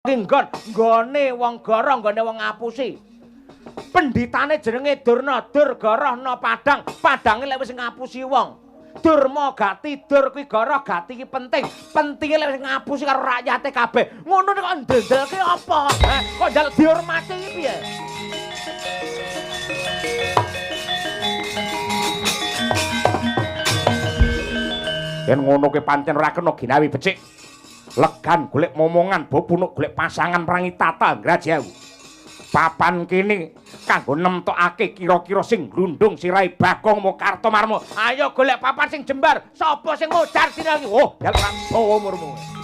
Ki nggon, nggone wong goro, nggone wong ngapusi. Penditane jenenge Durna, Dur goroh na padang, padange lek wis ngapusi wong. Durma gati, dur kuwi goroh, gati ki penting. Pentinge lek wis ngapusi karo rakyate kabeh. Ngono nek kok ndeldelke apa? Kok njaluk dihormati iki piye? Yen ngono ki pancen ora kena ginawi becik. Legan golek momongan, bopunuk golek pasangan prangi tata ngrajawu. Papan kene kanggo nemtokake kira-kira sing glundung sirahe Bagong Kartomarmo. Ayo golek papan sing jembar. Sapa sing modar dina iki? Oh, jaluk ora dawa umurmu.